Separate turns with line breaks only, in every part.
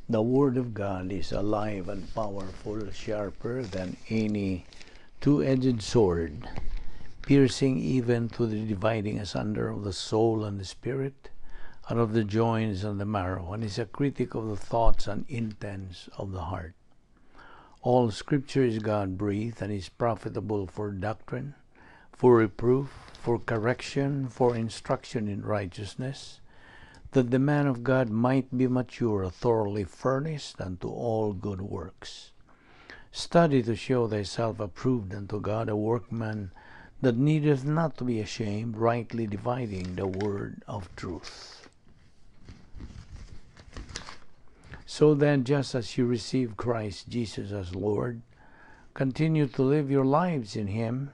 The Word of God is alive and powerful, sharper than any two-edged sword, piercing even to the dividing asunder of the soul and the spirit, and of the joints and the marrow, and is a critic of the thoughts and intents of the heart. All Scripture is God-breathed and is profitable for doctrine, for reproof, for correction, for instruction in righteousness, that the man of God might be mature, thoroughly furnished unto all good works. Study to show thyself approved unto God, a workman that needeth not to be ashamed, rightly dividing the word of truth. So then, just as you receive Christ Jesus as Lord, continue to live your lives in Him,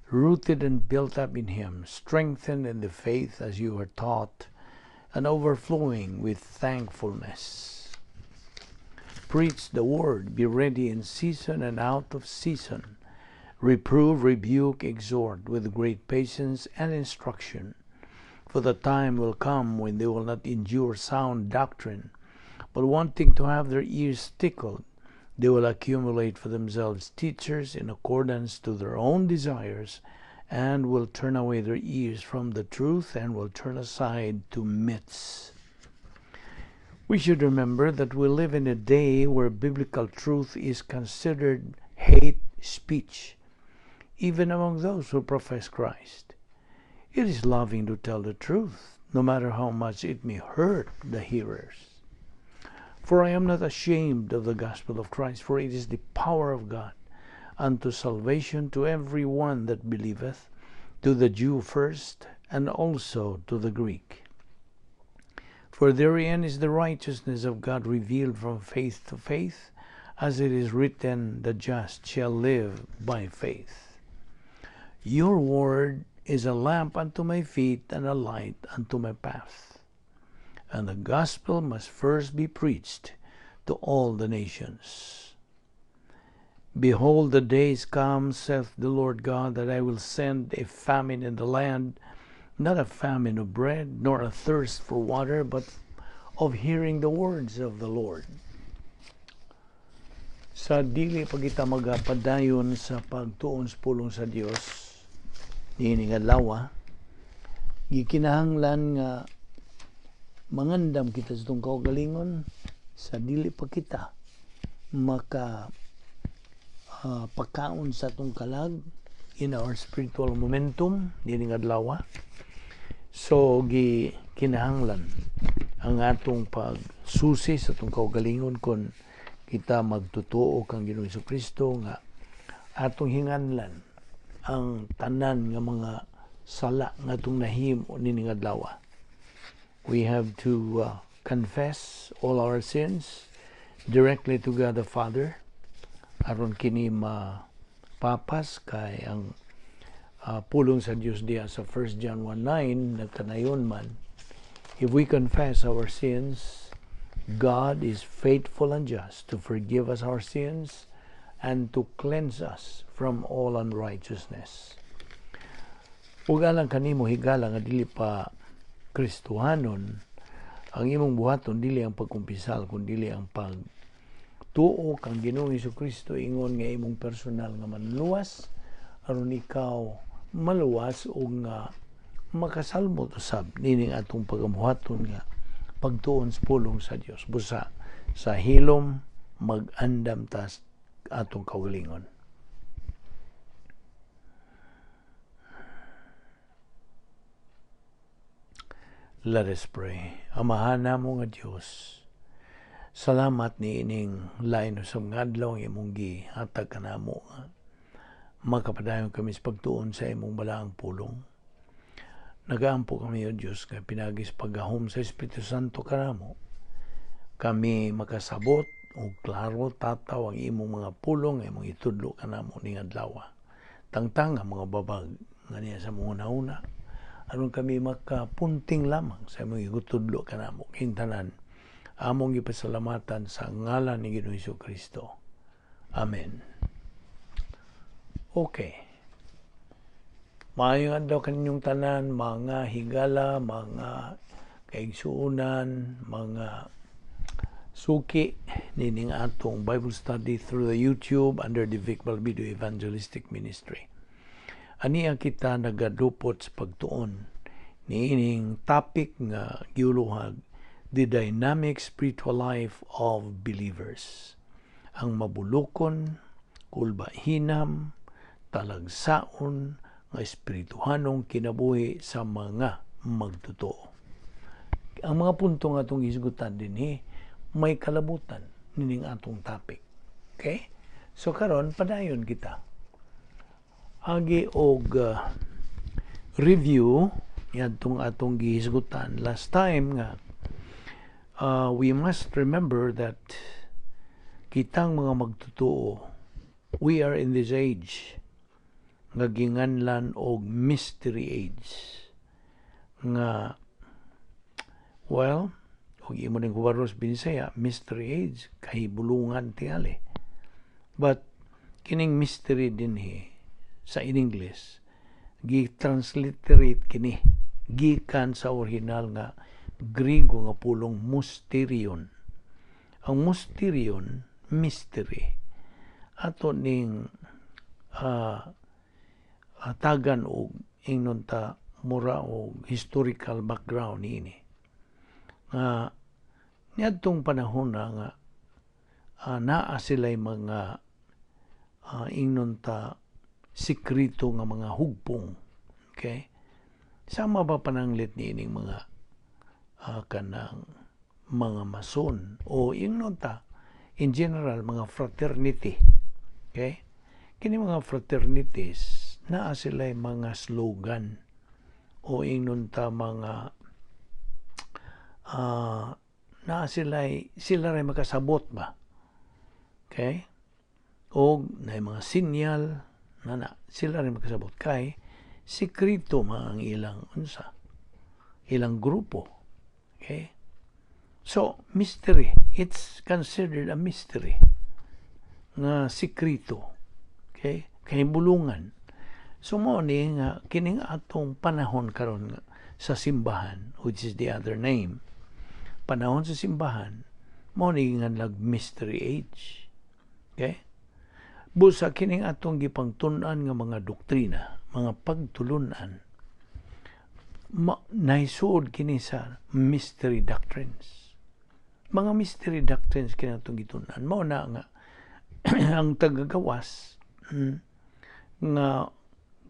rooted and built up in Him, strengthened in the faith as you are taught, and overflowing with thankfulness. Preach the word, be ready in season and out of season. Reprove, rebuke, exhort with great patience and instruction. For the time will come when they will not endure sound doctrine, but wanting to have their ears tickled, they will accumulate for themselves teachers in accordance to their own desires, and will turn away their ears from the truth and will turn aside to myths. We should remember that we live in a day where biblical truth is considered hate speech, even among those who profess Christ. It is loving to tell the truth, no matter how much it may hurt the hearers. For I am not ashamed of the gospel of Christ, for it is the power of God unto salvation to every one that believeth, to the Jew first, and also to the Greek. For therein is the righteousness of God revealed from faith to faith, as it is written, the just shall live by faith. Your word is a lamp unto my feet and a light unto my path. And the gospel must first be preached to all the nations. Behold, the days come, saith the Lord God, that I will send a famine in the land, not a famine of bread, nor a thirst for water, but of hearing the words of the Lord. Sa dili pa kita magapadayon sa pagtuon sa pulong sa Dios niining adlaw, gikinahanglan nga mangandam kita sa atong kaugalingon sa dili pa kita maka pakaon sa atong kalag in our spiritual momentum niining adlaw. So gi kinahanglan ang atong pagsusi sa atong kaugalingon kon kita magtotoo kang Ginoong Kristo nga atong hinganlan ang tanan nga mga sala nga atong nahimo niining adlaw. We have to confess all our sins directly to God the Father aron kini mapapas, kay ang pulong sa Dios diya sa 1 John 1:9 nagkanayon man, if we confess our sins, God is faithful and just to forgive us our sins and to cleanse us from all unrighteousness. Ug alang kanimo, higala, nga dili pa Kristohanon, ang imong buhaton dili ang pagkumpisal kun dili ang pagtuo kang Ginoong Kristo ingon nga imong personal nga manluwas aron ikaw maluwas ug nga makasalmot usab nining atong pagamuhaton nga pagtuon sa pulong sa Dios. Busa sa hilom mag-andam ta atong kaugalingon. Let us pray. Amahan namo nga Dios, salamat ni ining lain usab nga adlaw ang imong gihatag kanamo makapadayon kami sa pagtuon sa imong balaang pulong. Nagaampo kami, O Dios, nga pinaagi sa paggahom sa Espiritu Santo kanamo kami makasabot og klaro tataw ang imong mga pulong nga imong itudlo kanamo ning adlaw. Tangtang ang mga babag nga niya sa mga una aron kami makapunting lamang sa imong igutudlo kanamo. Kintanan among gipasalamatan sa ngalan ni Ginoong Kristo. Amen. Okay. Maayong adlaw kaninyong tanan, mga higala, mga kaigsuonan, mga Suki nining atong Bible study through the YouTube under the Vic Balbido Evangelistic Ministry. Ania kita nagadupot sa pagtuon niining topic nga giuluhag "The Dynamic Spiritual Life of Believers." Ang mabulukon, kulbahinam, talagsaon nga espirituhanong kinabuhi sa mga magtotoo. Ang mga punto nga atong hisgutan dinhi may kalabutan nining atong topic. Okay? So karon, padayon kita. Agi og review yadtong atong gihisgutan last time nga we must remember that kitang mga magtotoo, we are in this age nga ginganlan og mystery age nga, well, og imo ning kubaros Binisaya, mystery age, kahibulungan tingali. But kining mystery dinhi sa in English, gi-transliterate kini gikan sa original nga Griego nga pulong mysterion. Ang mysterion, mystery, ato ning tagan og ingnon ta mura og historical background niini nga niadtong panahon na nga naa sila'y mga ingnon ta sekreto nga mga hugpong, okay? Sama ba pananglit niining mga kanang mga mason o ingnon ta in general mga fraternity, okay? Kini mga fraternities, naa sila'y mga slogan o ingnon ta mga naa sila'y sila ray makasabot ba, okay? Og na mga sinyal na na sila ray makasabot kay sekreto man ang ilang unsa, ilang grupo, okay? So mystery, it's considered a mystery nga sekreto, okay, kahibulungan. So mo ni nga kining atong panahon karon nga sa simbahan, which is the other name, panahon sa simbahan, mo ni nga nag mystery age, okay? Busa kining atong gipangtun-an nga mga doktrina, mga pagtulunan, naisuod kini sa mystery doctrines. Mga mystery doctrines kini atong gitun-an. Mao na nga ang tagagawas nga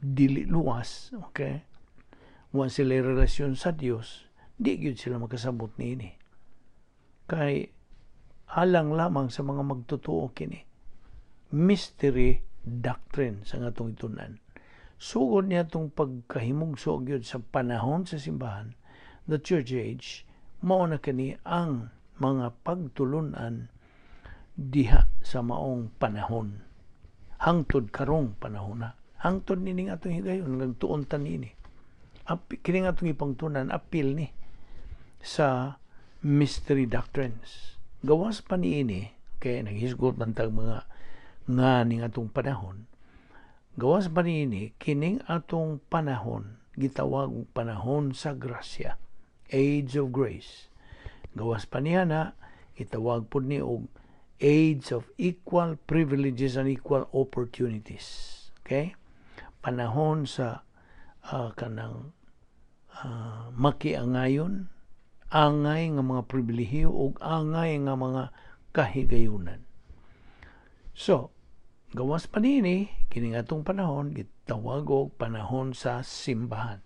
dili luwas, okay, wa sila relasyon sa Dios, di gyud sila makasabot niini kay alang lamang sa mga magtotoo kini. Mystery doctrine sa atong itunan. Sugod niya itong pagkahimugso gyud sa panahon sa simbahan, the church age, mao na kini ang mga pagtulunan diha sa maong panahon. Hangtod karong panahon na. Hangtod nining atong higayon, nagtuon ta niini. Kining atong ipangtunan, apil ni sa mystery doctrines. Gawas pa niini, kay naghisgot man tag mga nga ning atong panahon. Gawas pa niini, kining atong panahon gitawag og panahon sa grasya, age of grace. Gawas pa niya na gitawag pud ni og age of equal privileges and equal opportunities, okay? Panahon sa kanang makiangayon, angay nga mga pribilehiyo ug angay nga mga kahigayunan. So gawas pa niini, kining atong panahon gitawag og panahon sa simbahan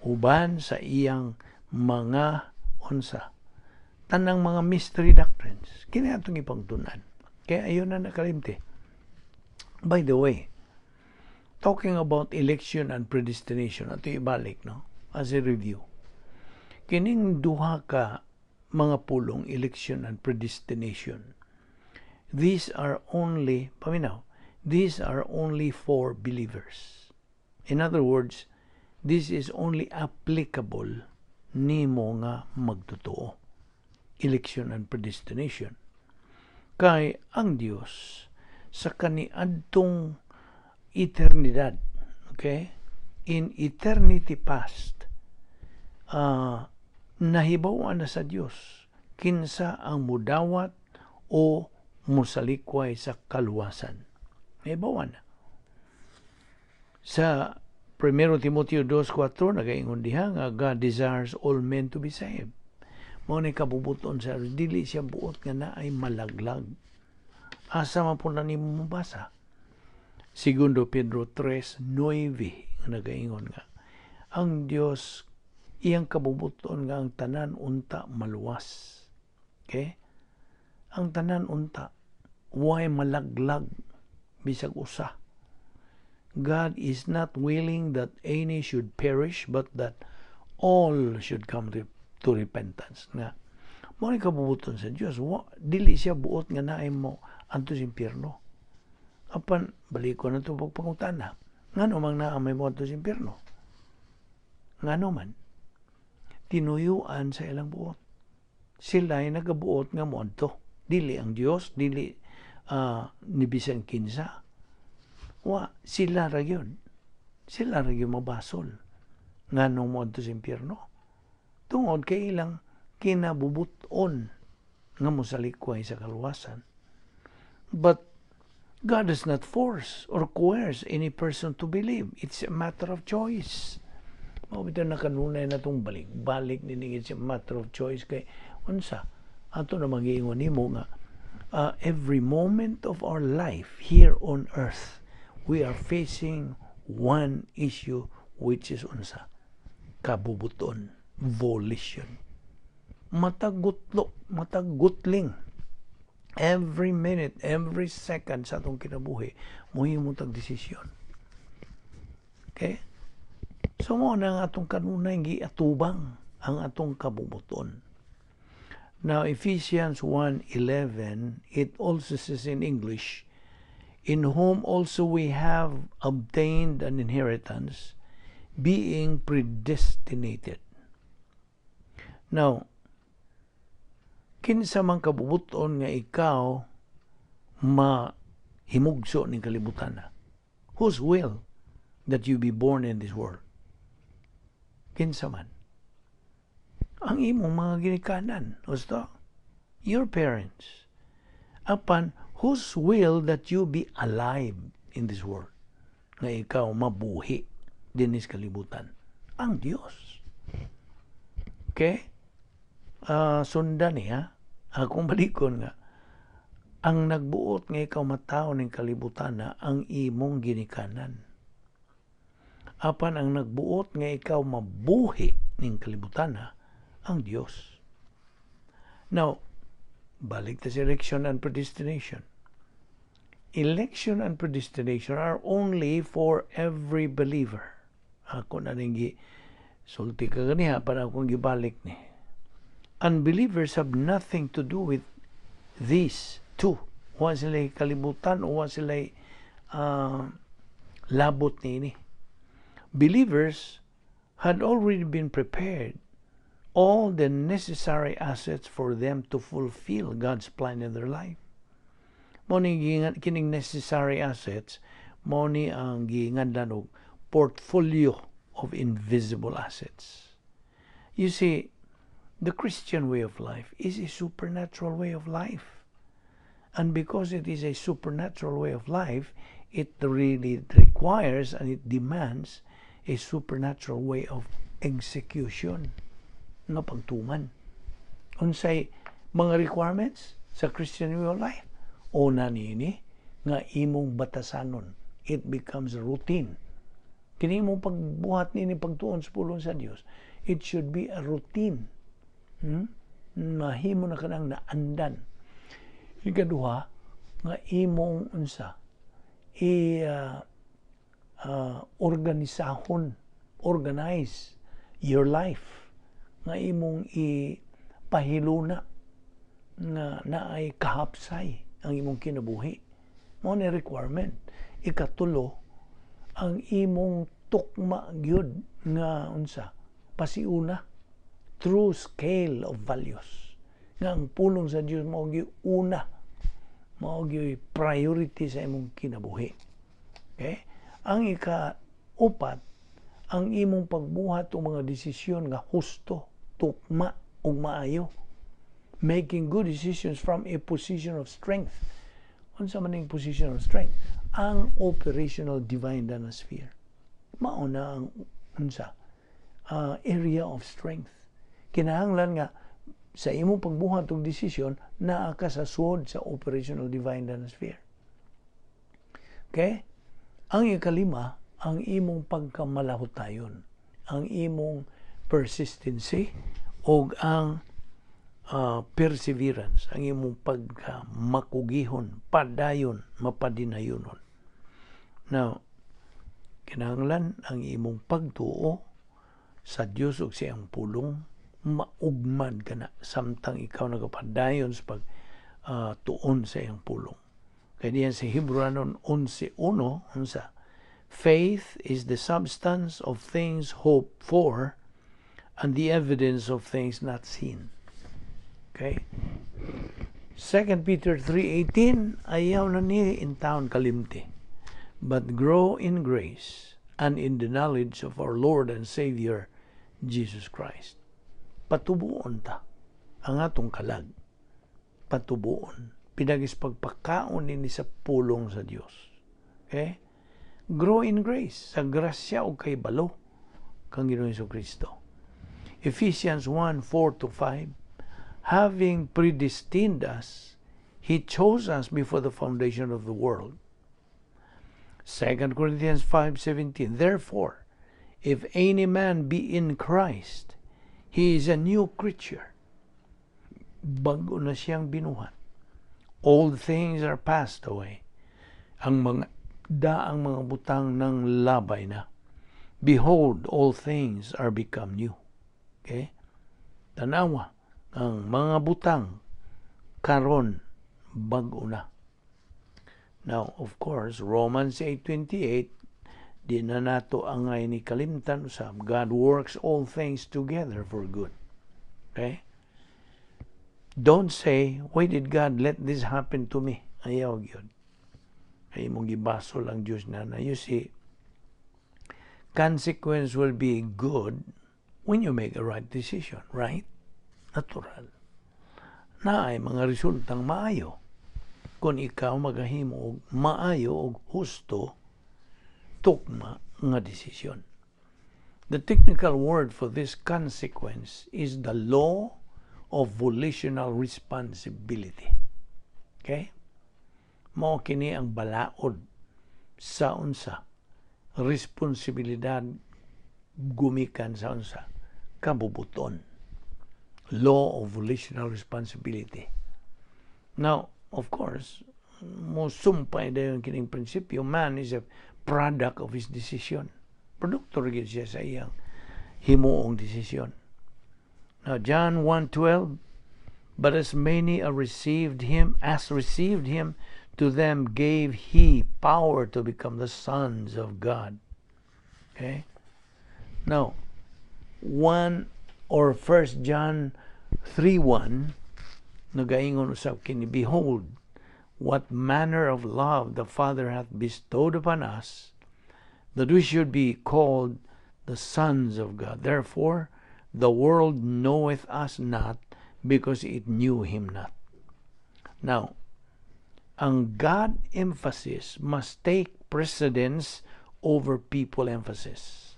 uban sa iyang mga unsa, tanang mga mystery doctrines. Kini atong ipangtunan kaya ayon na nakalimti. By the way, talking about election and predestination, ato ibalik, no, as a review kining duha ka mga pulong, election and predestination. These are only, paminaw, these are only for believers. In other words, this is only applicable nimo nga magtotoo. Election and predestination. Kay ang Dios sa kaniadtong eternidad, okay? In eternity past, nahibaw na sa Dios Kinsa ang mudawat o musalikway sa kaluwasan? Nahibaw-an na. Sa 1 Timoteo 2:4, nagaingon diha nga God desires all men to be saved. Mao ni kabubuton sa, dili siya buot nga naay malaglag. Asa man po na nimo mabasa? Segundo Pedro 3:9 nga nagaingon nga ang Dios, iyang kabubuton nga ang tanan unta maluwas. Okay? Ang tanan unta, way malaglag bisag usa. God is not willing that any should perish, but that all should come to repentance. Nga mao ni kabubuton sa Dios. Dili siya buot nga naay mo adto sa impyerno. Apan balikon na ito pagpangutana. Ngano mang naa may mo adto sa impyerno? Ngano man? Tinuyuan sa ilang buot. Sila ay nagabuot nga moadto. Dili ang Dios, dili ni bisan kinsa. Wa, sila ra gyud. Sila ra gyud mabasol. Nganong moadto sa impyerno? Tungod kay ilang kinabubuton nga mosalikway sa kaluwasan. But God does not force or coerce any person to believe. It's a matter of choice. Mao bitaw na kanunay na itong balik-balik ni, it's a matter of choice, kay unsa ato na magiingon nimo nga every moment of our life here on earth, we are facing one issue, which is unsa? Kabubuton, volition. Matag gutlo, matag gutling, every minute, every second sa atong kinabuhi, muhimo tag desisyon. Okay, so mao na ang atong kanunay giatubang ang atong kabubuton. Now, Ephesians 1:11, it also says in English, "In whom also we have obtained an inheritance, being predestinated." Now, kinsa man kabubuton nga ikaw mahimugso ning kalibutan na? Whose will that you be born in this world? Kinsa man? Ang imong mga ginikanan, gusto? Your parents. Apan, whose will that you be alive in this world? Nga ikaw mabuhi dinhi sa kalibutan. Ang Dios. Okay? Sundan niya. Akong balikon nga ang nagbuot nga ikaw matawo ning kalibutan na ang imong ginikanan. Apan ang nagbuot nga ikaw mabuhi ning kalibutan na ang Dios. Now, balik ta sa election and predestination. Election and predestination are only for every believer. Ako na ning sulti ka ganiha para akong gibalik ni. Unbelievers have nothing to do with these two. Wa sila kalibutan o wa sila labot niini. Believers had already been prepared all the necessary assets for them to fulfill God's plan in their life. Mao ni kining necessary assets, mao ni ang giinganlan og portfolio of invisible assets. You see, the Christian way of life is a supernatural way of life. And because it is a supernatural way of life, it really requires and it demands a supernatural way of execution nga pagtuman. Unsay mga requirements sa Christian way of life? Una niini nga imong batasanon. It becomes a routine. Kini imong pagbuhat nini, pagtuon sa pulong sa Dios, it should be a routine. Mahimo na kanang naandan. Ikaduha, nga imong unsa i organisahon, organize your life, nga imong ipahiluna nga naay kahapsay ang imong kinabuhi. Mao ni requirement. Ikatulo, ang imong tukma gyud nga unsa, pasiuna, true scale of values, nga ang pulong sa Dios mao gyud una, mao gyud priority sa imong kinabuhi. Okay, ang ika upat, ang imong pagbuhat og mga desisyon nga husto, tukma ug maayo. Making good decisions from a position of strength. Unsa man ning position of strength? Ang operational divine dana sphere. Mao na ang unsa area of strength. Kinahanglan nga sa imong pagbuhat og desisyon, naa ka sa suod sa operational divine dana sphere. Okay? Ang ikalima, ang imong pagkamalahutayon, ang imong persistency o ang perseverance, ang imong pagkamakugihon, padayon, mapadinayonon. Now, kinahanglan ang imong pagtuo sa Dios ug sa iyang pulong maugmad ka na samtang ikaw nagapadayon sa pag tuon sa iyang pulong. Kaya diyan sa Hebrewanon 11:1, unsa? Faith is the substance of things hoped for and the evidence of things not seen. Okay? 2 Peter 3:18, ayaw na ni intawon kalimti. But grow in grace and in the knowledge of our Lord and Savior Jesus Christ. Patubuon ta ang atong kalag. Patubuon. Pinagis pagpakaon nini sa pulong sa Dios. Okay? Grow in grace. Sa grasya o kahibalo kang Ginoong Kristo. Ephesians 1:4 to 5, having predestined us, He chose us before the foundation of the world. 2 Corinthians 5:17, therefore, if any man be in Christ, he is a new creature. Bago na siyang binuhat. Old things are passed away. Ang mga daang mga butang nang labay na. Behold, all things are become new. Okay? Tanawa, ang mga butang karon bag-o na. Now, of course, Romans 8:28, di na nato angay ni kalimtan usab, God works all things together for good. Okay? Don't say, "Why did God let this happen to me?" Ayaw gyud. Kay imong gibasol ang Diyos na na. You see, consequence will be good when you make a right decision, right? Natural. Naay mga resultang maayo kung ikaw magahimo og maayo og husto, tukma nga desisyon. The technical word for this consequence is the law of volitional responsibility. Okay? Mao kini ang balaod sa unsa responsibilidad gumikan sa unsa kabubuton. Law of volitional responsibility. Now, of course, mo sumpay dayon kining prinsipyo, man is a product of his decision. Produkto gyud siya sa iyang himuong desisyon. Now, John 1:12, but as many as received him, to them gave he power to become the sons of God. Okay? Now, 1 or 1 John 3:1, nagaingon usab kini, behold what manner of love the Father hath bestowed upon us, that we should be called the sons of God. Therefore the world knoweth us not, because it knew him not. Now, ang God emphasis must take precedence over people emphasis.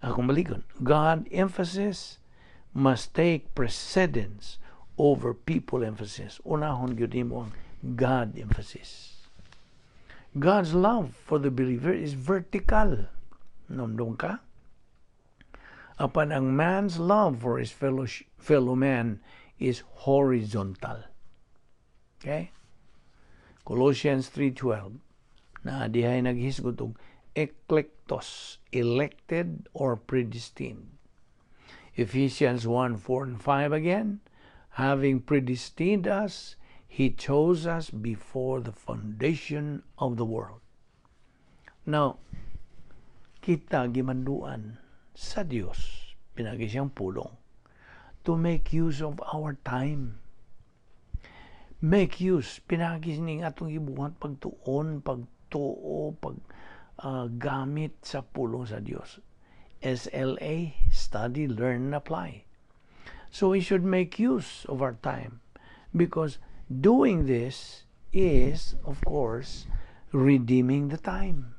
Akong balikon. God emphasis must take precedence over people emphasis. Unahon gyud nimo ang God emphasis. God's love for the believer is vertical. Namdong ka? Apan ang man's love for his fellow man is horizontal. Okay? Colossians 3:12 na dihay naghisgot og eklektos, elected or predestined. Ephesians 1:4 and 5 again, having predestined us, He chose us before the foundation of the world. Now, kita gimanduan sa Dios, pinagi siyang pulong, to make use of our time. Make use, pinagi ning atong gibuhat pagtuon, pagtuo, pag gamit sa pulong sa Dios. SLA, study, learn, and apply. So we should make use of our time because doing this is, of course, redeeming the time.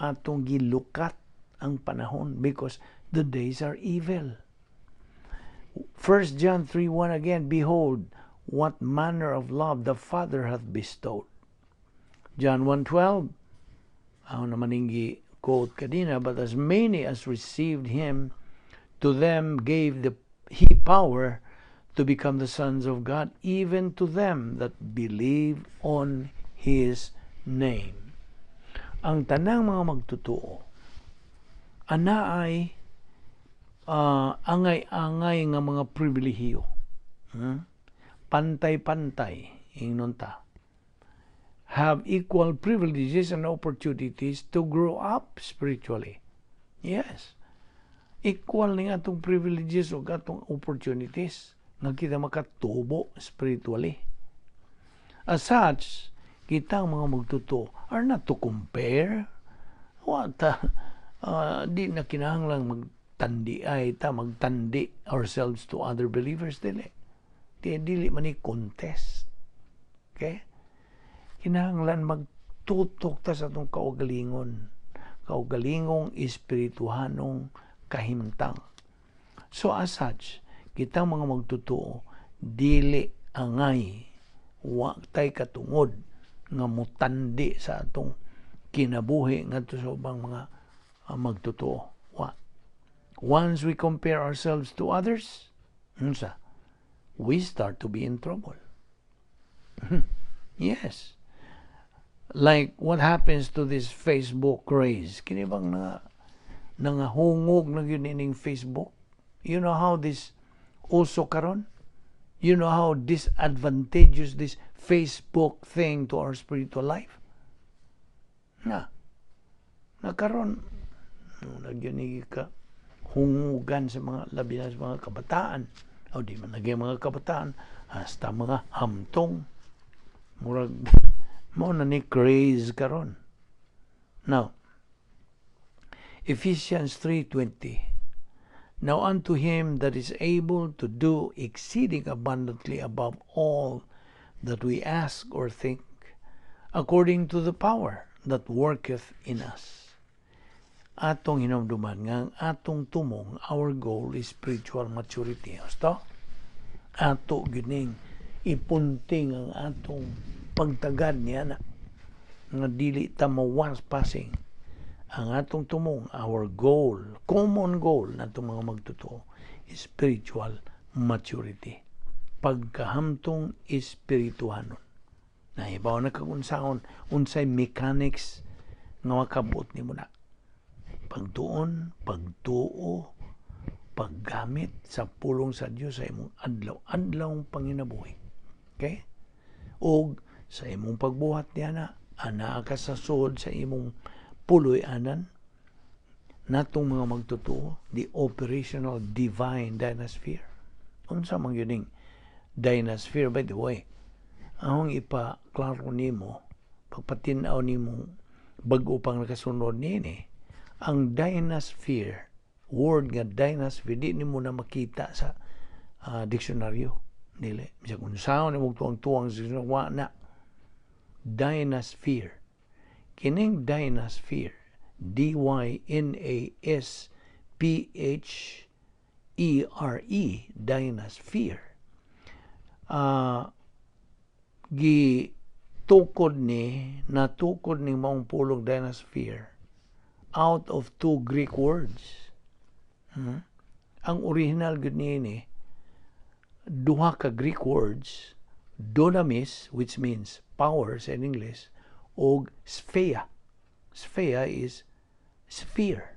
Atong gilukat ang panahon because the days are evil. 1 John 3:1 again, "Behold, what manner of love the Father hath bestowed." John 1:12, ako naman ning quote kanina, "But as many as received him, to them gave he power to become the sons of God, even to them that believe on his name." Ang tanang mga magtotoo, anaay angay-angay nga mga pribilehiyo. Pantay-pantay, ingnon ta. Have equal privileges and opportunities to grow up spiritually. Yes. Equal ni atong privileges ug atong opportunities nga kita makatubo spiritually. As such, kita ang mga magtotoo are not to compare. What, di na kinahanglang magtandi ay ta magtandi ourselves to other believers, dili. Di dili man ni contest. Okay? Kinahanglan magtutok ta sa atong kaugalingon. Kaugalingong espirituhanong kahimtang. So as such, kitang mga magtotoo dili angay, wa tay katungod nga mutandi sa atong kinabuhi ngadto sa ubang mga magtotoo. Wa. Once we compare ourselves to others, unsa? We start to be in trouble. Yes. Like what happens to this Facebook craze? Kini bang na nangahungog na gyud ining Facebook? You know how this uso karon? You know how disadvantageous this Facebook thing to our spiritual life? Na. Nakaron no, nagyun ka hungugan sa mga labi na sa mga kabataan. O di man naging mga kabataan hasta mga hamtong. Murag mo na ni craze karon. Now, Ephesians 3:20. "Now unto him that is able to do exceeding abundantly above all that we ask or think, according to the power that worketh in us." Atong hinumduman nga ang atong tumong, our goal is spiritual maturity. Husto? Ato gyud ning ipunting ang atong pagtagad niya na nga dili ta mawas passing ang atong tumong, our goal, common goal natong mga magtotoo is spiritual maturity. Pagkahamtong espirituhanon. Nahibaw na kag unsaon, unsay mechanics nga makabot nimo na. Pagtuon, pagtuo, paggamit sa pulong sa Dios sa imong adlaw-adlaw panginabuhi. Okay? Og sa imong pagbuhat niya na, anaa ka sa sud sa imong puloy-anan natong mga magtotoo, the operational divine dynasphere. Unsa man gyud ning dynasphere, by the way? Akong ipa-klaro nimo, pagpatin-aw nimo bag-o pang nakasunod niini, ang dynasphere, word nga dynasphere, di nimo na makita sa diksyonaryo. Dili. Bisag unsaon nimo tuwang-tuwang sa diksyonaryo, wa na. Dynasphere. Kining dynasphere, dynasphere, dynasphere. Gi tukod ni natukod ni maong pulong dynasphere out of two Greek words. Ang original gud niini duha ka Greek words, dunamis, which means powers in English, og sphere. Sphere is sphere.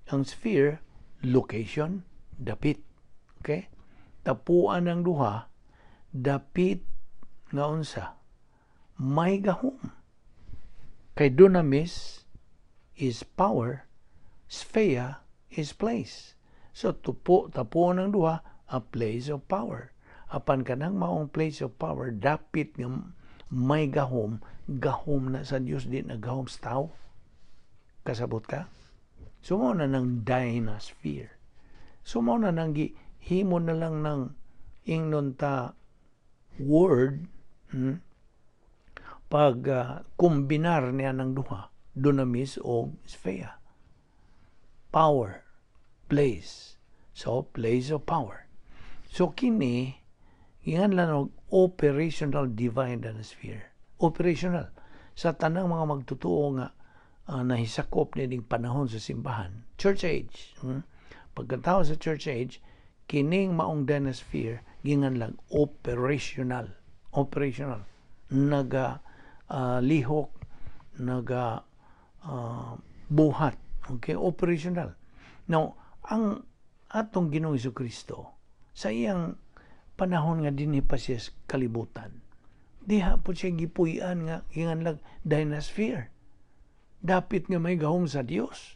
Ang sphere, location, dapit. Okay? Tapuan ang duha, dapit nga unsa? May gahom. Kay dunamis is power, sphere is place. So tapuan ang duha, a place of power. Apan kanang maong place of power, dapit nga may gahom, gahom na sa Dios, di na gahom sa tao. Kasabot ka? So mao na nang dynasphere. So mao na nang gi Himo na lang ng ingnon ta word, Pag kombinar niya ng duha, dunamis o sphere. Power, place. So, place of power. So, kini, ingan lang og operational divine sphere. Operational. Sa tanang mga magtutuo nga nahisakop nining panahon sa simbahan, church age. Pagkatao sa church age, kining maong dynasphere gingan lang operational. Operational. Naga lihok, naga buhat. Okay, operational. Now, ang atong Ginoong Kristo sa iyang panahon nga dinhi pa siya sa kalibutan, diha po siya gipuy-an nga ginganlag dynasphere. Dapit nga may gahom sa Dios.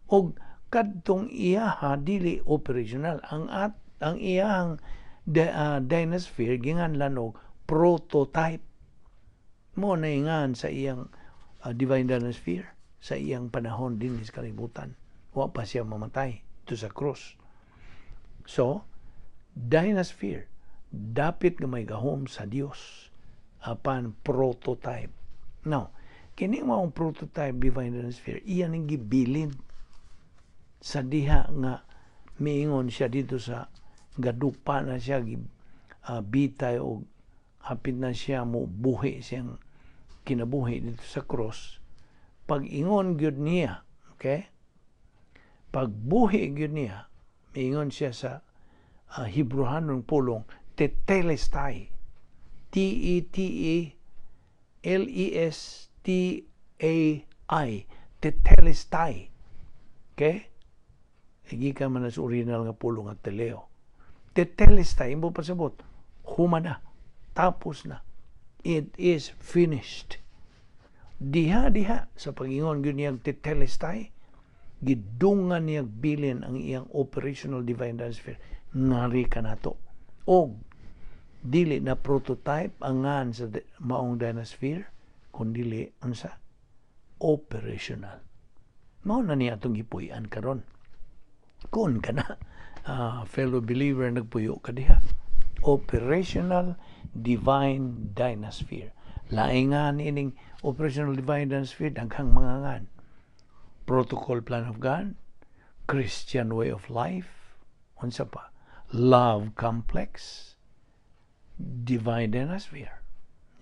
Og kadtong iyaha dili operational. Ang iyahang dynasphere ginganlan og prototype. Mo na ingan sa iyang divine dynasphere sa iyang panahon dinhi sa kalibutan. Wa pa siya mamatay to sa cross. So, dynasphere, dapit nga may gahom sa Dios apan prototype. Now, kini maong prototype divine dynasphere, iya ning gibilin sa diha nga miingon siya dito sa gadupa na siya bitay og hapit na siya mo buhi siyang kinabuhi dito sa cross. Pag ingon gyud niya, okay, pagbuhi gyud niya, miingon siya sa Hebrehanong pulong, tetelestai, T E T E L E S T A I, tetelestai. Okay, gikan man na sa original nga pulong nga teleo, tetelestai, imo pasabot human na, tapos na, it is finished. Diha diha sa pagingon gyud niyang tetelestai, gidungan niyang bilin ang iyang operational divine sphere, ngari kanato. Og dili na prototype ang ngan sa maong dynasphere, kun dili unsa? Operational. Mao na niya atong gipuy-an karon. Kun kana fellow believer, nagpuyo ka diha, operational divine dynasphere. Laing nga ining operational divine dynasphere, daghang mga ngan: protocol plan of God, Christian way of life, unsa pa, love complex, divine dynasphere.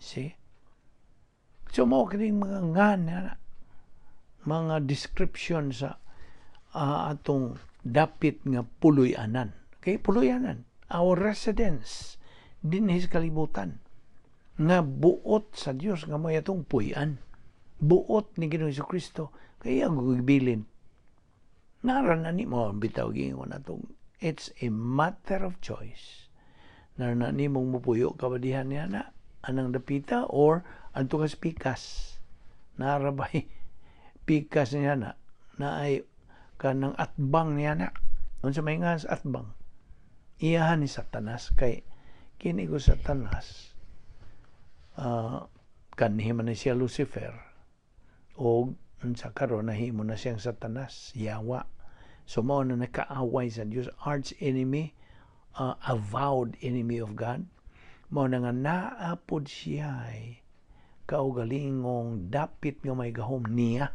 See? So mao kining mga ngan na mga description sa atong dapit nga puloy-anan. Okay, puloy-anan. Our residence dinhi sa kalibutan nga buot sa Dios nga may atong puy-an. Buot ni Ginoong Kristo kay ang gibilin. Nara na nimo bitaw, giingon atong it's a matter of choice. Nara na nimong mupuyo ka ba diha niya na anang dapita or adto ka sa pikas. Nara bay pikas niya na na ay kanang atbang niya na. Unsa may nga sa atbang? Iyahan ni Satanas, kay kini ko Satanas, kanhi man ni siya Lucifer o unsa, karon nahimo na siyang Satanas, yawa. So mao na nakaaway sa Dios, arch enemy, avowed enemy of God. Mao na nga naa pod siya ay kaugalingong dapit nga may gahom niya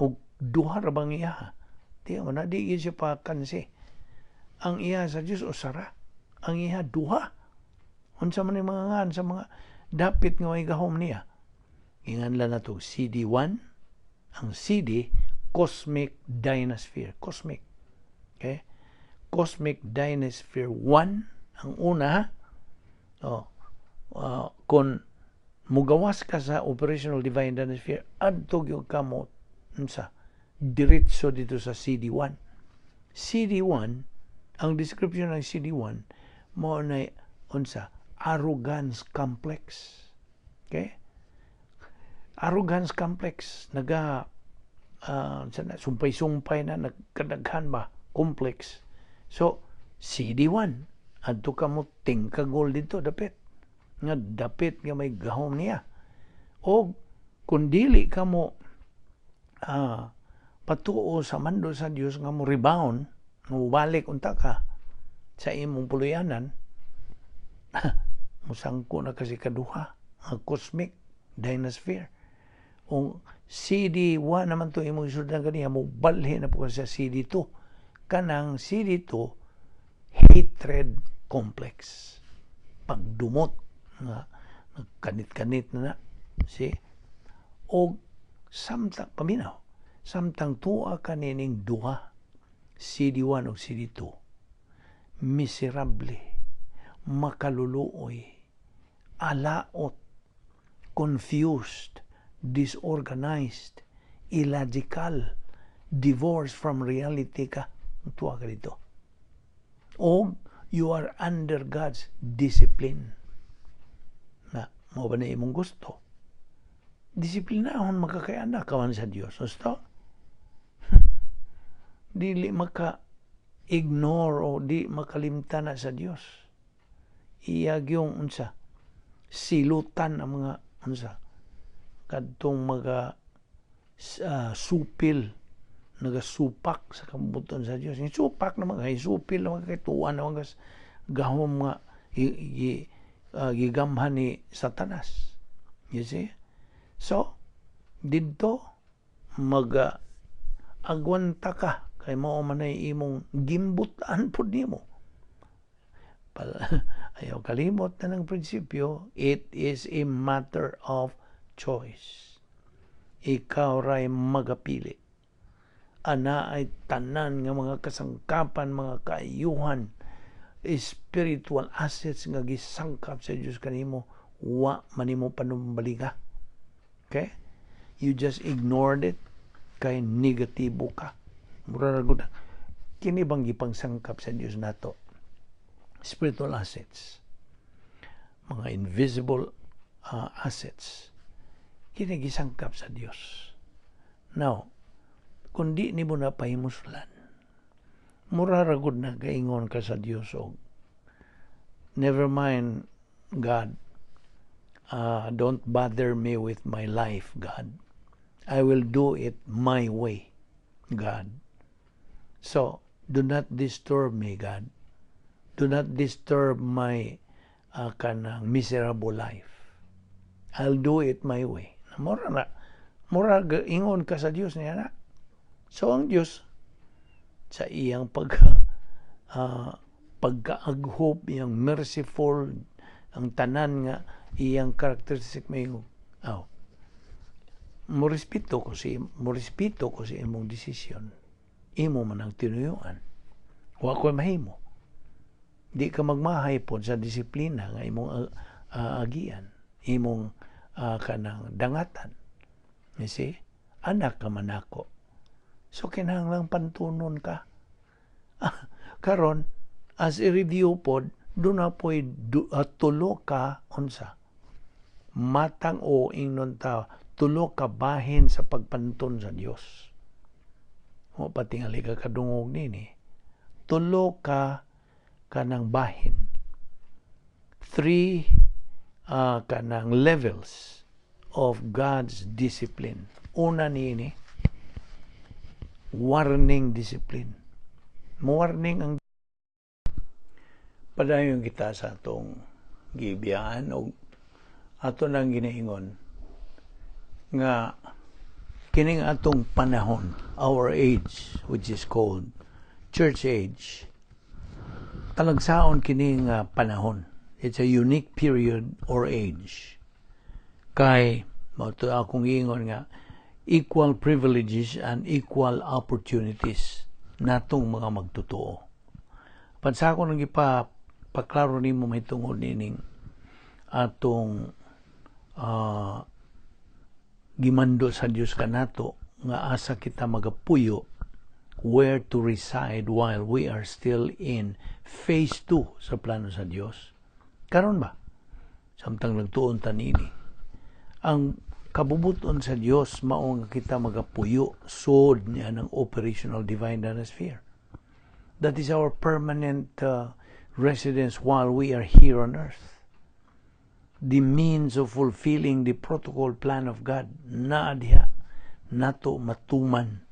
og duha ra bang iya. Di mo na, di gyud siya pa kansi. Ang iya sa Dios usara, ang iya duha. Unsa man yung mga ngan sa mga dapit nga may gahom niya? Ingan lang nato CD1. Ang CD, Cosmic Dynasphere. Cosmic, okay, Cosmic Dynasphere 1 ang una, ha? Oh, kung mugawas ka sa operational divine dynasphere, adto gyud ka mo unsa, diretso dito sa CD1. CD1, ang description ng CD1 mo na unsa? Arrogance complex. Okay, arrogance complex, naga sumpay-sumpay na, nagkadaghan ba, complex. So CD1, adto ka mo tingkagol dito, dapit nga may gahom niya. O kung dili ka mo patuo sa mando sa Dios nga mo rebound, nga mobalik unta ka. Sa imong puluyanan, musangko na kasi kaduha ang cosmic dynasphere. Kung CD1 naman to imong isuldan kaniya, mo balhin na po ka sa CD2. Kanang CD2, hatred complex. Pagdumot nga nagkanit-kanit na na. See? O samtang paminaw, samtang tuwa kanining duha, CD1 o CD2, miserable, makaluluoy, alaot, confused, disorganized, illogical, divorced from reality ka, tuwa ka dito. O you are under God's discipline. Na, mo ba na imong gusto? Disiplinahon makakay anak ka man sa Dios. Gusto? Dili maka ignore o di makalimtan na sa Dios. Iya gyung unsa silutan ang mga unsa kadtong mga supil, nagasupak sa kambuton sa Dios. Yung supak na mga supil na mga kituan na mga gahom nga gigamhan ni Satanas. You see? So, didto mag agwanta ka kay mao man ay imong gimbutan pud nimo. Ayaw kalimot na ng prinsipyo, it is a matter of choice. Ikaw ray magapili. Ana ay tanan nga mga kasangkapan, mga kaayuhan, spiritual assets nga gisangkap sa Dios kanimo, wa manimo panumbaliga. Okay? You just ignored it kay negatibo ka. Mura ra gud. Kini bang gipangsangkap sa Dios nato? Spiritual assets. Mga invisible assets. Kini gisangkap sa Dios. Now, kung di nimo na pahimuslan, mura ra gud na gaingon ka sa Dios og, "Never mind, God. Don't bother me with my life, God. I will do it my way, God. So, do not disturb me, God. Do not disturb my kanang miserable life. I'll do it my way." Mura na. Mura ingon ka sa Dios niya na. So ang Dios sa iyang pagkaaghop, iyang merciful, ang tanan nga iyang characteristic, may aw mo respeto ko sa imong desisyon. Imo man ang tinuyuan. Wa ko mahimo. Di ka magmahay pod sa disiplina nga imong agian, imong kanang dangatan. You see? Anak ka man ako. So kinahanglang pantunon ka. Karon, as a review pod, duna po'y tulo ka unsa matang o ingnon ta tulo ka bahin sa pagpanton sa Dios. Mo patingali ka kadungog nini. Tulo ka kanang bahin. Three kanang levels of God's discipline. Una niini, warning discipline. Warning ang padayon kita sa atong gibiyaan og ato nang ginaingon nga kining atong panahon, our age, which is called church age, talagsaon kining panahon. It's a unique period or age. Kay mao to akong giingon nga equal privileges and equal opportunities natong mga magtotoo. Pansa ko nang ipa paklaro nimo mahitungod nining atong gimando sa Dios kanato nga asa kita magapuyo, where to reside while we are still in phase 2 sa plano sa Dios. Karon ba? Samtang nagtuon ta nini. Ang kabubuton sa Dios mao nga kita magapuyo sod niya ng operational divine sphere. That is our permanent residence while we are here on earth. The means of fulfilling the protocol plan of God naa diha nato matuman.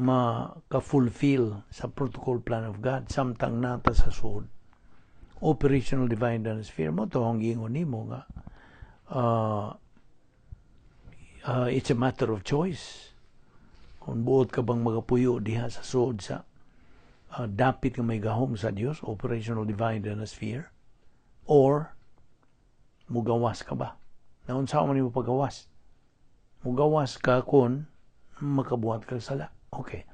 maka-fulfill sa protocol plan of God samtang naa ta sa sulod, operational divine sphere. Mao to ang giingon nimo nga it's a matter of choice kung buot ka bang magapuyo diha sa sulod sa dapit nga may gahom sa Dios, operational divine sphere, or mugawas ka ba. Naunsa man nimo pagawas? Mugawas ka kung makabuhat kag sala. Okay,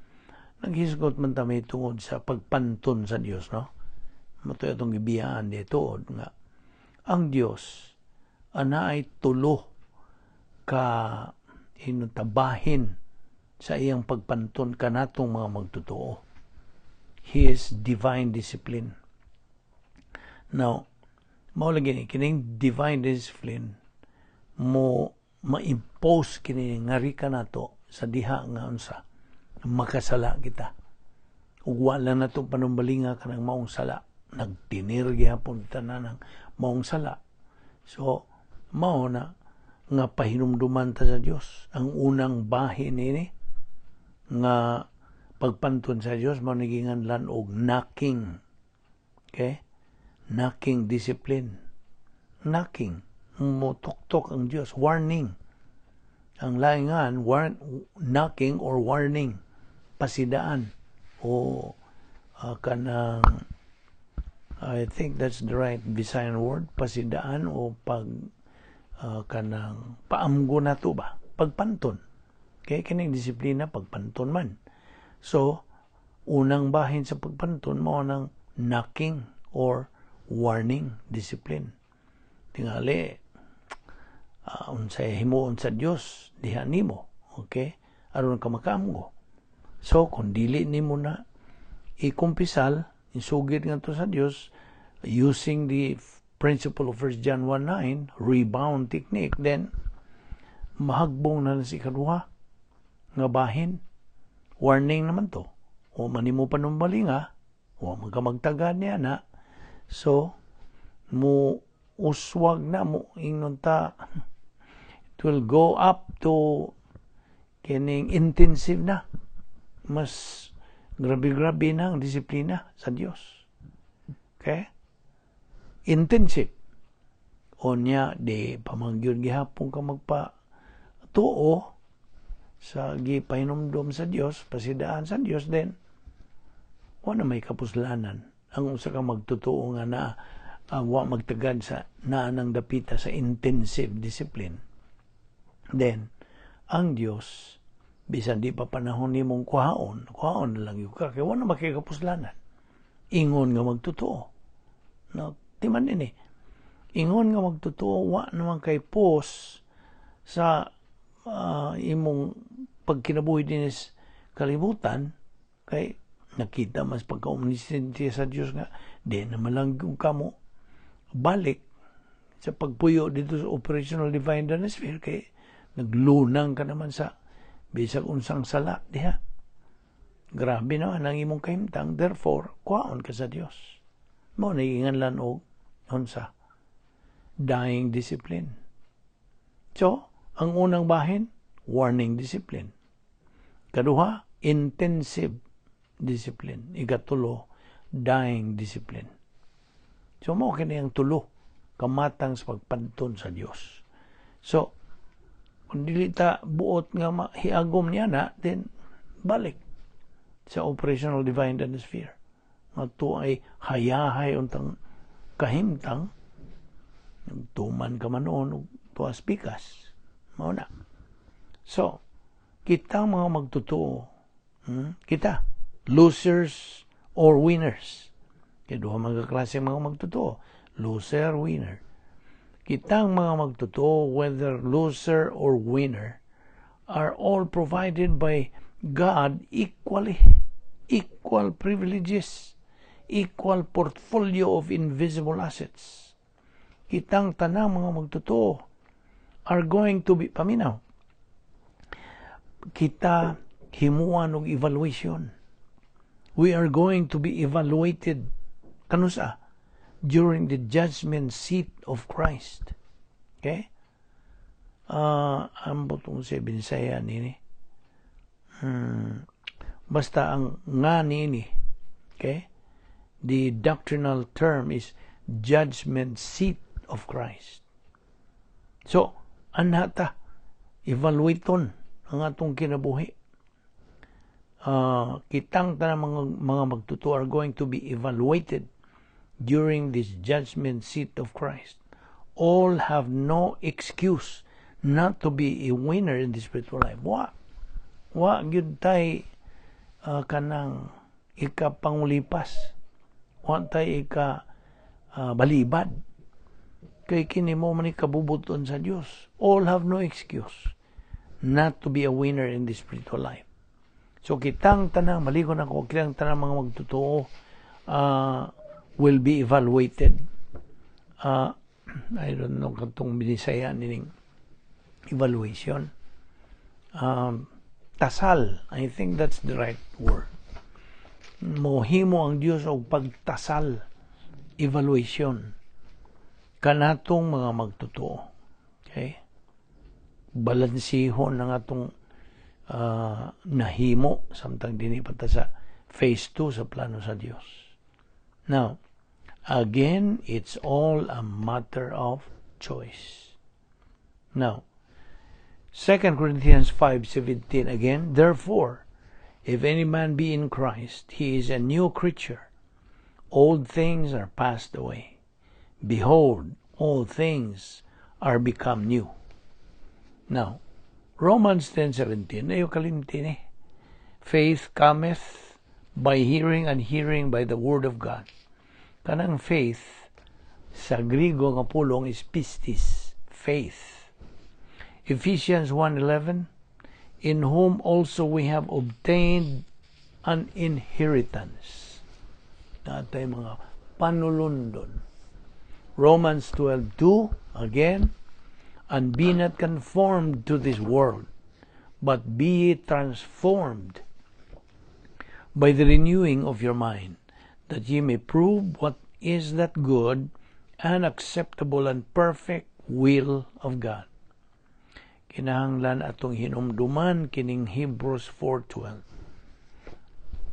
naghisgot man ta mi tungod sa pagpanton sa Dios, no? Mao to atong gibiyaan dito nga ang Dios anaay tulo ka inutabahin sa iyang pagpanton kanatong mga magtotoo. His divine discipline. Now, mao lagi ni kining divine discipline mo ma-impose kini ngari kanato sa diha nga unsa makasala kita ug wala na to panumbalinga kanang maong sala, nagtinir gihapon kita na ng maong sala. So mao na nga pahinumduman ta sa Dios. Ang unang bahin nini nga pagpanton sa Dios mao ni ginganlan og knocking. Okay, knocking discipline. Knocking, mo tuktok ang Dios, warning. Ang laingan knocking or warning, pasidaan o kanang, I think that's the right Visayan word, pasidaan o pag kanang paamgo na to ba, pagpanton. Kay kining disiplina pagpanton man. So unang bahin sa pagpanton mao nang knocking or warning discipline. Tingali unsay himuon sa Dios diha nimo, okay, aron ka makaamgo. So kung dili nimo na ikumpisal, isugid ngadto sa Dios using the principle of 1 John 1:9 rebound technique, then mahagbong na si ikaduha nga bahin. Warning naman to. O man nimo panumbalinga, wa man ka magtagad niya na. So mo uswag na mo, ingnon ta, it will go up to kining intensive na, mas grabe-grabe na ang disiplina sa Dios. Okay, intensive. Unya di pamangyud gihapon ka magpa tuo sa gipahinumdom sa Dios, pasidaan sa Dios, then wa na may kapuslanan ang usa ka magtotoo nga na wa magtagad sa naa nang dapita sa intensive discipline. Then ang Dios, bisan di pa panahon nimong kuhaon, kuhaon na lang yun ka kay wa na makikapuslanan ingon nga magtotoo. No, di man ini ingon nga magtotoo, wa naman kay pos sa imong pagkinabuhi dinis kalibutan, kay nakita mas pagka-omnisciente sa Dios nga di naman lang yung kamo balik sa pagpuyo dito sa operational divine sphere kay naglunang ka naman sa bisag unsang sala diha. Grabe naman ang imong kahimtang. Therefore, kuhaon ka sa Dios. Mao na lan og unsa? Dying discipline. So ang unang bahin, warning discipline. Kaduha, intensive discipline. Ikatulo, dying discipline. So mao kini ang tulo kamatang sa pagpanton sa Dios. So kung dili ta buot nga mahiagom niya na, then balik sa operational divine sphere nga to ay hayahay untang kahimtang, tuman ka man noon ug tuas pikas. Mao na. So kita mga magtotoo, Kita losers or winners, kay duha mga klase mga magtotoo, loser, winner. Kitang mga magtotoo, whether loser or winner, are all provided by God equally. Equal privileges, equal portfolio of invisible assets. Kitang tanang mga magtotoo are going to be, paminaw, kita himuan og evaluation. We are going to be evaluated kanusa? During the judgment seat of Christ. Okay? Ambot kung sa Binisaya nini. Basta ang nga niini, okay? The doctrinal term is judgment seat of Christ. So, anha ta, evaluaton ang atong kinabuhi. Kitang tanang mga magtotoo are going to be evaluated during this judgment seat of Christ. All have no excuse not to be a winner in the spiritual life. Wa. Wa gyud tay kanang ikapangulipas. Wa tay ika balibad. Kay kini mao man kabubuton sa Dios. All have no excuse not to be a winner in the spiritual life. So kitang tanang, maliko na ko, kitang tanang mga magtotoo will be evaluated. I don't know katong binisaya nining evaluation. Tasal, I think that's the right word. Mohimo ang Dios og pagtasal, evaluation kanatong mga magtotoo. Okay? Balansihon ang atong nahimo samtang dinhi pa ta sa phase 2 sa plano sa Dios. Now, again, it's all a matter of choice. Now, 2 Corinthians 5:17 again, "Therefore, if any man be in Christ, he is a new creature. Old things are passed away. Behold, all things are become new." Now, Romans 10:17, ayo kalimti ni. "Faith cometh by hearing, and hearing by the word of God." Kanang faith sa Grigo nga pulong is pistis, faith. Ephesians 1:11, "In whom also we have obtained an inheritance." Natay mga panulundon. Romans 12:2, again, "And be not conformed to this world, but be ye transformed by the renewing of your mind, that ye may prove what is that good and acceptable and perfect will of God." Kinahanglan atong hinumduman kining Hebrews 4:12.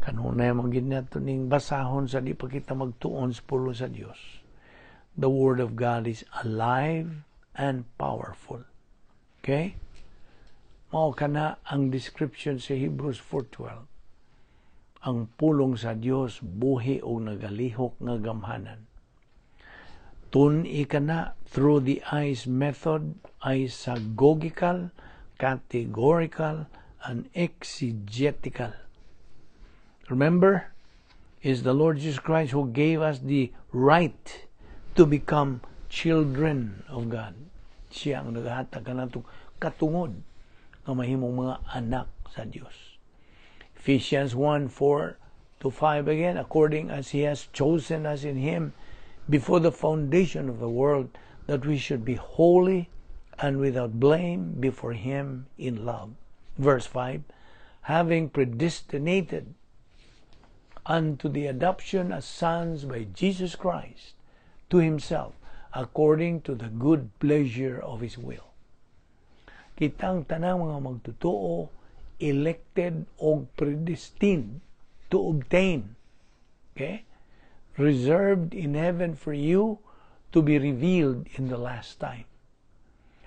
Kanunay man gid nato ning basahon sa di pa kita magtuon sa pulong sa Dios. The word of God is alive and powerful. Okay? Mao kana ang description sa Hebrews 4:12. Ang pulong sa Dios buhi o nagalihok nga gamhanan. Tun-i kana through the eyes method, isagogical, categorical, and exegetical. Remember, is the Lord Jesus Christ who gave us the right to become children of God. Siya ang naghatag kanatong katungod nga mahimong mga anak sa Dios. Ephesians 1:4 to 5 again, "According as He has chosen us in Him before the foundation of the world, that we should be holy and without blame before Him in love." Verse 5, "Having predestinated unto the adoption as sons by Jesus Christ to Himself, according to the good pleasure of His will." Kitang tanang mga magtotoo elected o predestined to obtain, okay? Reserved in heaven for you to be revealed in the last time.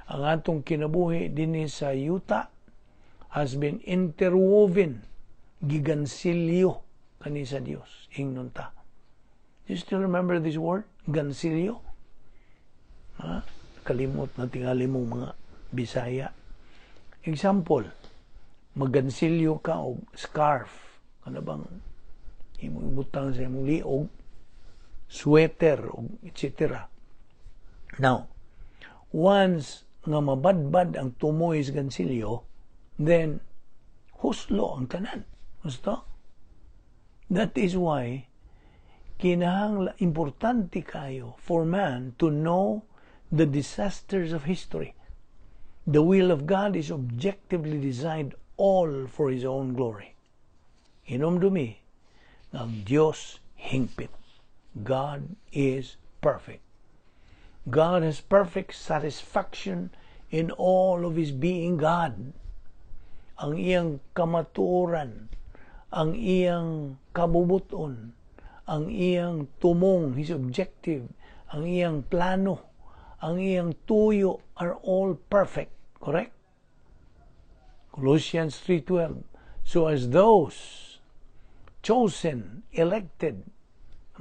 Ang atong kinabuhi dinhi sa yuta has been interwoven, gigansilyo kani sa Dios, ingnon ta. You still remember this word? Gansilyo? Ha? Kalimot na tingali mong mga Bisaya. Example, maggansilyo ka og scarf, kana bang imong ibutang sa imong liog, sweater, og etc. Now, once nga mabadbad ang tumoy sa gansilyo, then huslo ang tanan. Gusto? That is why kinahanglan importante kayo for man to know the disasters of history. The will of God is objectively designed all for His own glory. Hinumdumi ng Diyos hingpit. God is perfect. God has perfect satisfaction in all of His being God. Ang iyang kamatuoran, Ang iyang kabubuton, ang iyang tumong, his objective, ang iyang plano, ang iyang tuyo are all perfect. Correct? Colossians 3:12. So as those chosen, elected,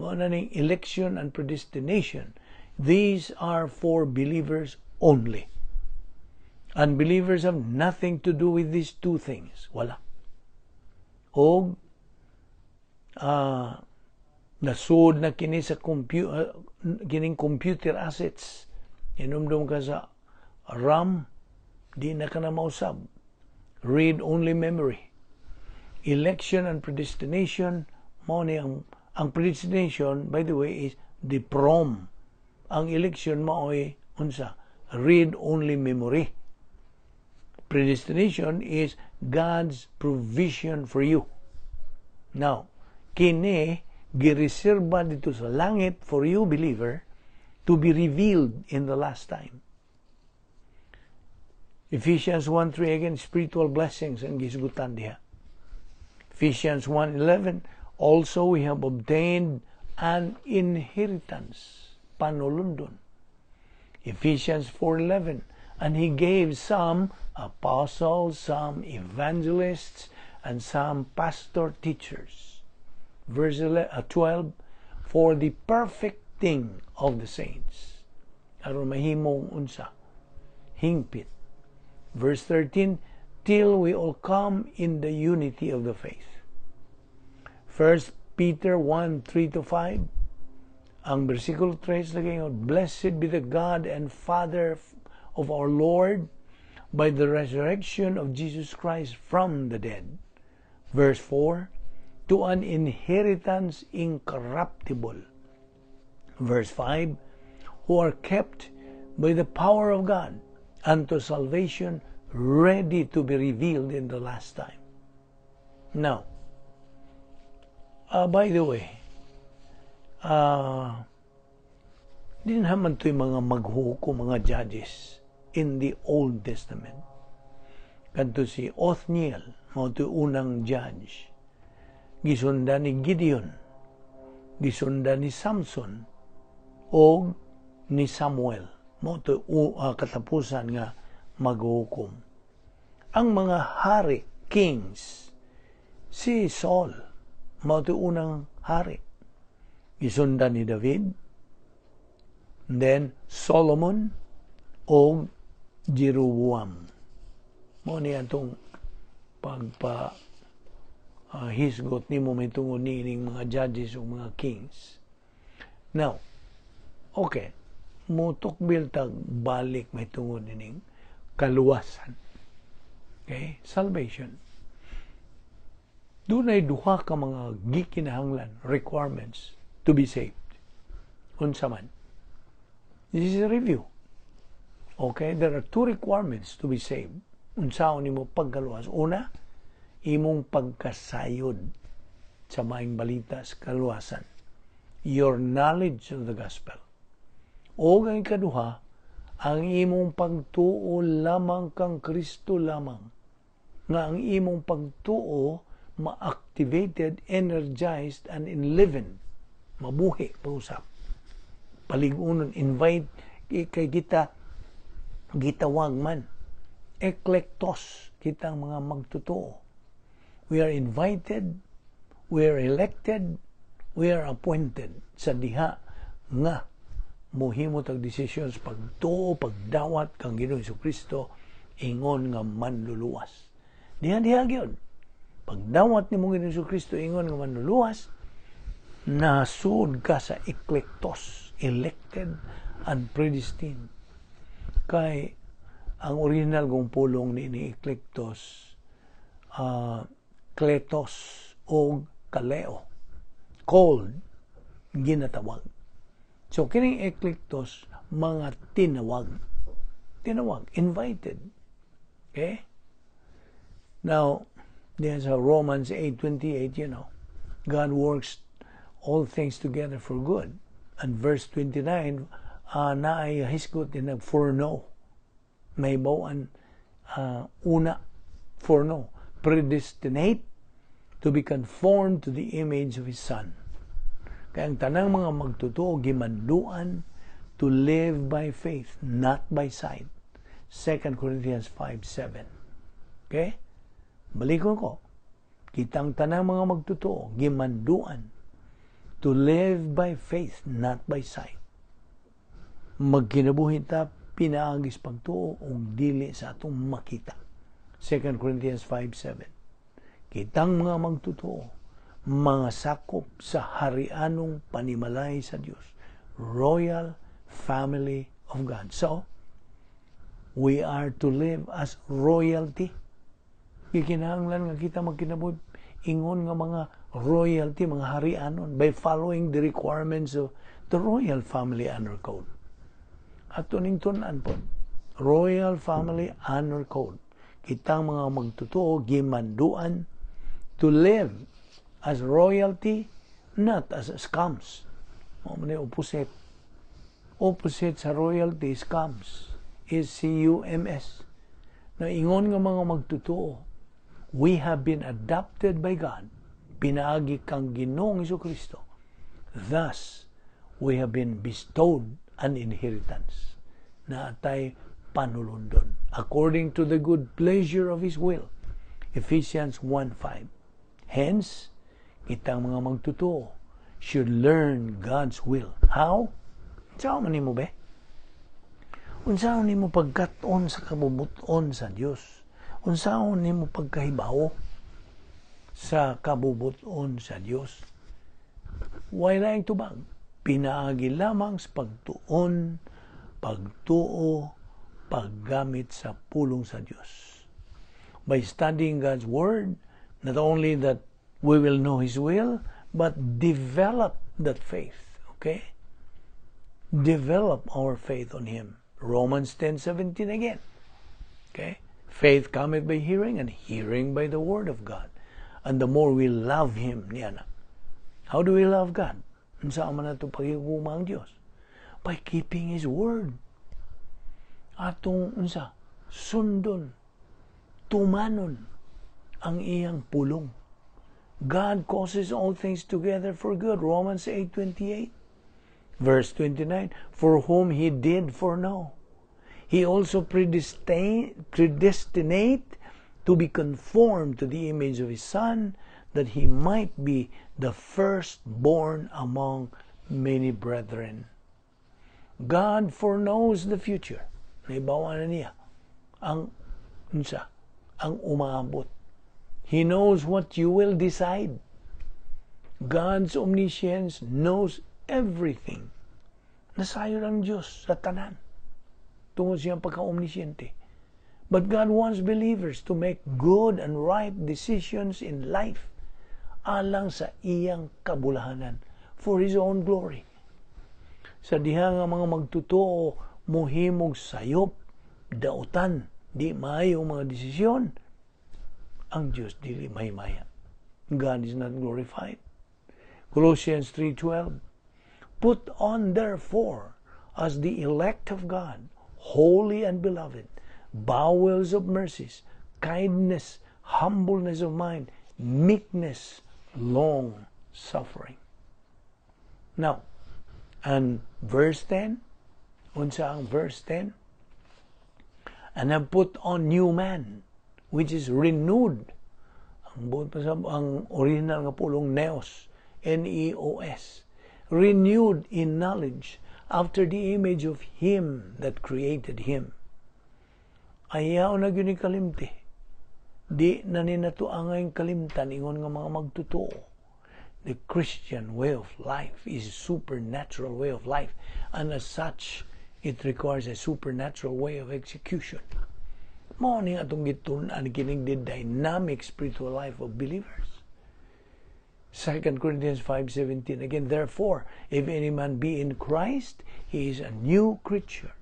mao na ning election and predestination, these are for believers only. Unbelievers have nothing to do with these two things. Wala. Og nasud na kini sa kining computer assets. Inumdum ka sa RAM, di na ka na mausab. Read only memory. Election and predestination, mao ni ang predestination, by the way, is the PROM. Ang election mao'y unsa? Read only memory. Predestination is God's provision for you. Now, kini gireserba didto sa langit for you, believer, to be revealed in the last time. Ephesians 1:3, again, spiritual blessings ang gisgutan diha. Ephesians 1:11, also we have obtained an inheritance, panulundon. Ephesians 4:11, and he gave some apostles, some evangelists, and some pastor teachers. Verse 12, for the perfecting of the saints. Aron mahimong unsa? Hingpit. Verse 13, till we all come in the unity of the faith. First Peter 1:3 to 5, ang versikulo 3 lagi, "Blessed be the God and Father of our Lord, by the resurrection of Jesus Christ from the dead." Verse 4, to an inheritance incorruptible. Verse 5, who are kept by the power of God unto salvation ready to be revealed in the last time. Now, by the way, di naman ito'y mga maghukom, mga judges in the Old Testament. Kanto si Othniel, mao ito'y unang judge. Gisundan ni Gideon, gisundan ni Samson, o ni Samuel. Mao ito'y katapusan nga maghukom. Ang mga hari, kings, si Saul, mao ito'y unang hari. Gisundan ni David, then Solomon, o Jeroboam. Mao ni atong pagpa hisgot nimo may tungod niining mga judges o mga kings. Now, okay, mutukbil tag balik may tungod nining kaluwasan. Okay? Salvation. Dunay duha ka mga gikinahanglan, requirements to be saved. Unsa man? This is a review. Okay, there are two requirements to be saved. Unsaon nimo pagkaluwas? Una, imong pagkasayod sa maayong balita sa kaluwasan. Your knowledge of the gospel. O ang ikaduha, ang imong pagtuo lamang kang Kristo lamang. Nga ang imong pagtuo ma-activated, energized, and enlivened. Mabuhi, pausap. Paligunon, invite, kay kita, gitawag man. Eklektos, kitang mga magtotoo. We are invited, we are elected, we are appointed sa diha nga mohimo tag decisions pagtuo, pagdawat kang Ginoong Kristo ingon nga manluluwas. Diha diha gyud. Pagdawat nimo Ginoong Kristo ingon nga manluluwas, nasud ka sa eklektos, elected and predestined. Kay ang original kong pulong ni eklektos, kletos o kaleo. Called, ginatawag. So, kining eklektos, mga tinawag. Tinawag, invited. Okay? Now, there's a Romans 8:28, God works all things together for good. And verse 29, naay hisgot din nag foreknow. May bawaan una, foreknow. Predestinate, to be conformed to the image of His Son. Kay ang tanang mga magtotoo gimanduan to live by faith, not by sight. 2 Corinthians 5:7. Okay? Balikon ko. Kitang tanang mga magtotoo gimanduan to live by faith, not by sight. Magkinabuhi ta pinaagi sa pagtuo ug dili sa atong makita. 2 Corinthians 5:7. Kitang mga magtotoo, mga sakop sa harianong panimalay sa Dios, royal family of God. So, we are to live as royalty. Gikinahanglan nga kita magkinabuhi ingon nga mga royalty, mga harianon, by following the requirements of the Royal Family Honor Code. Ato ning tun-an po, Royal Family Honor Code. Kitang mga magtotoo gimanduan to live as royalty, not as scums. Mao man opposite. Opposite sa royalty, scums. S-C-U-M-S. Na ingon nga mga magtotoo, we have been adopted by God, pinaagi kang Ginoong Kristo. Thus, we have been bestowed an inheritance naa tay panulundon according to the good pleasure of His will. Ephesians 1:5. Hence, kitang mga magtotoo should learn God's will. How? Unsa man nimo be? Unsaon nimo pagkat-on sa kabubuton sa Dios? Unsaon nimo pagkahibawo sa kabubuton sa Dios? Way laing tubag. Pinaagi lamang sa pagtuon, pagtuo, paggamit sa pulong sa Dios. By studying God's Word, not only that we will know His will, but develop that faith. Okay? Develop our faith on Him. Romans 10:17 again. Okay? Faith cometh by hearing, and hearing by the word of God. And the more we love Him, niya na. How do we love God? Unsa man nato paghigugma ang Dios? By keeping His word. Atong unsa? Sundon, tumanon ang iyang pulong. God causes all things together for good. Romans 8:28. Verse 29, "For whom He did foreknow, He also predestinate to be conformed to the image of His Son, that He might be the firstborn among many brethren." God foreknows the future. Nahibaw na niya ang unsa, ang umaabot. He knows what you will decide. God's omniscience knows everything. Nasayod ang Diyos sa tanan tungod sa iyang pagka-omnisciente. But God wants believers to make good and right decisions in life alang sa iyang kabulahanan, for His own glory. Sa diha nga mga magtotoo mohimog sayop, dautan, di maayo mga desisyon, ang Diyos dili mahimaya. God is not glorified. Colossians 3:12. "Put on therefore, as the elect of God, holy and beloved, bowels of mercies, kindness, humbleness of mind, meekness, long suffering." Now, and verse 10, unsa ang verse 10? "And have put on new man, which is renewed." Ang buot pa sa ang original nga pulong, neos, N-E-O-S. "Renewed in knowledge after the image of Him that created him." Ayaw na gyud ni kalimti. Di na ni nato angay kalimtan ingon nga mga magtotoo. The Christian way of life is a supernatural way of life, and as such, it requires a supernatural way of execution. Mao ni atong gitun-an kining the dynamic spiritual life of believers. 2 Corinthians 5:17 again, "Therefore, if any man be in Christ, he is a new creature.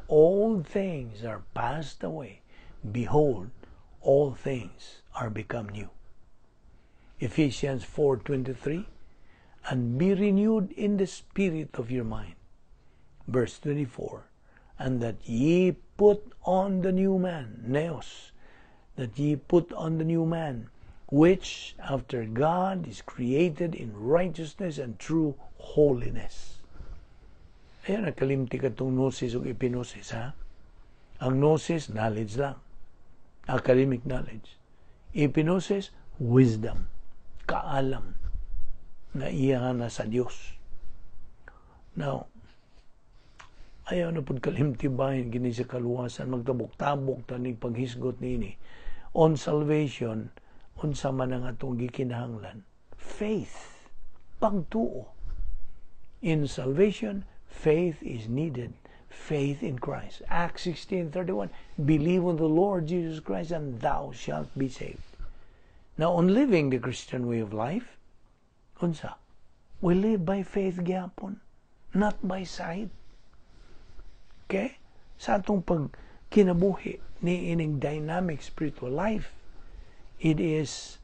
All things are passed away. Behold, all things are become new." Ephesians 4:23, "And be renewed in the spirit of your mind." Verse 24, "And that ye put on the new man," neos, "that ye put on the new man, Which after God is created in righteousness and true holiness. Ayan, nakalimti katong gnosis ug epignosis, ha? Ang gnosis, knowledge lang. Academic knowledge. Epignosis, wisdom. Kaalam na iya na sa Dios. Now, ayaw na pud kalimti bahin kini sa kaluwasan, magtabok-tabok tanig paghisgot niini. On salvation, unsa man ang atong gikinahanglan? Faith, pagtuo. In salvation, faith is needed. Faith in Christ. Acts 16:31, "Believe on the Lord Jesus Christ and thou shalt be saved." Now, on living the Christian way of life, unsa? We live by faith gyapon, not by sight. Okay? Sa atong pagkinabuhi ni ining dynamic spiritual life, it is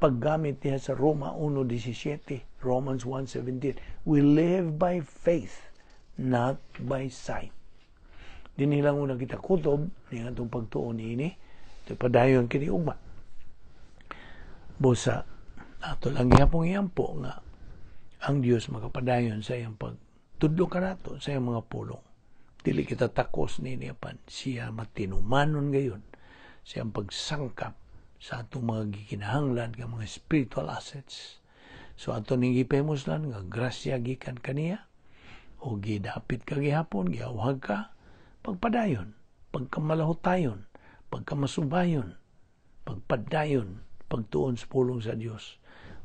paggamit niya sa Roma 1:17, Romans 1:17. We live by faith, not by sight. Dinhi lang una kita kutob ni atong pagtuon niini. Ito padayon kini ugma. Busa ato lang gihapong iampo nga ang Dios makapadayon sa iyang pagtudlo kanato sa iyang mga pulong. Dili kita takos niini, apan siya matinumanon gayon sa iyang pagsangkap sa atong mga gikinahanglan nga mga spiritual assets. So ato ning gipahimuslan nga grasya gikan kaniya o gidapit ka gihapon, giawhag ka, pagpadayon, pagkamalahutayon, pagkamasubayon, pagpadayon, pagtuon sa pulong sa Dios.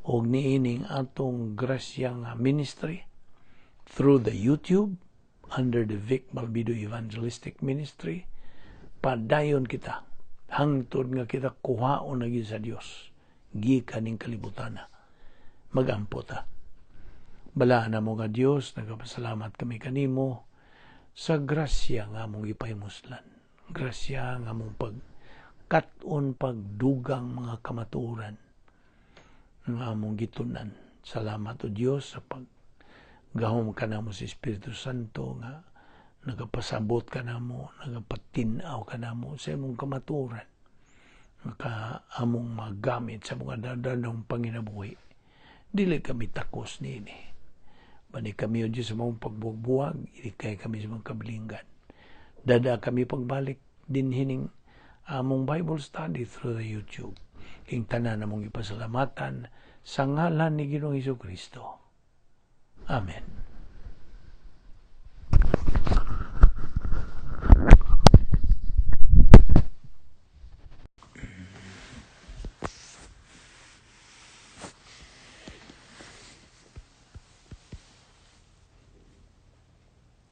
Og niining atong grasya nga ministry through the YouTube under the Vic Balbido Evangelistic Ministry, padayon kita hangtod nga kita kuhaon na gyud sa Dios gikan ning kalibutana. Magampo ta. Balaan namo nga Dios, nagapasalamat kami kanimo sa grasya nga among gipahimuslan. Grasya nga among pag kat-on, pagdugang mga kamatuoran nga among gitunan. Salamat, o Dios, sa pag gahom ka namo sa Espiritu Santo nga nagapasabot ka namo, nagapatin-aw ka namo sa imong kamatuoran nga among magamit sa mga dadanong panginabuhi. Dili kami takos niini. Bani kami, o Diyos, sa mga pagbuwag-buwag, kay kami sa mga kabilinggan. Dada kami pagbalik din hining among Bible study through the YouTube. King tanan namong ipasalamatan sa ngalan ni Ginoong Hesus Kristo. Amen.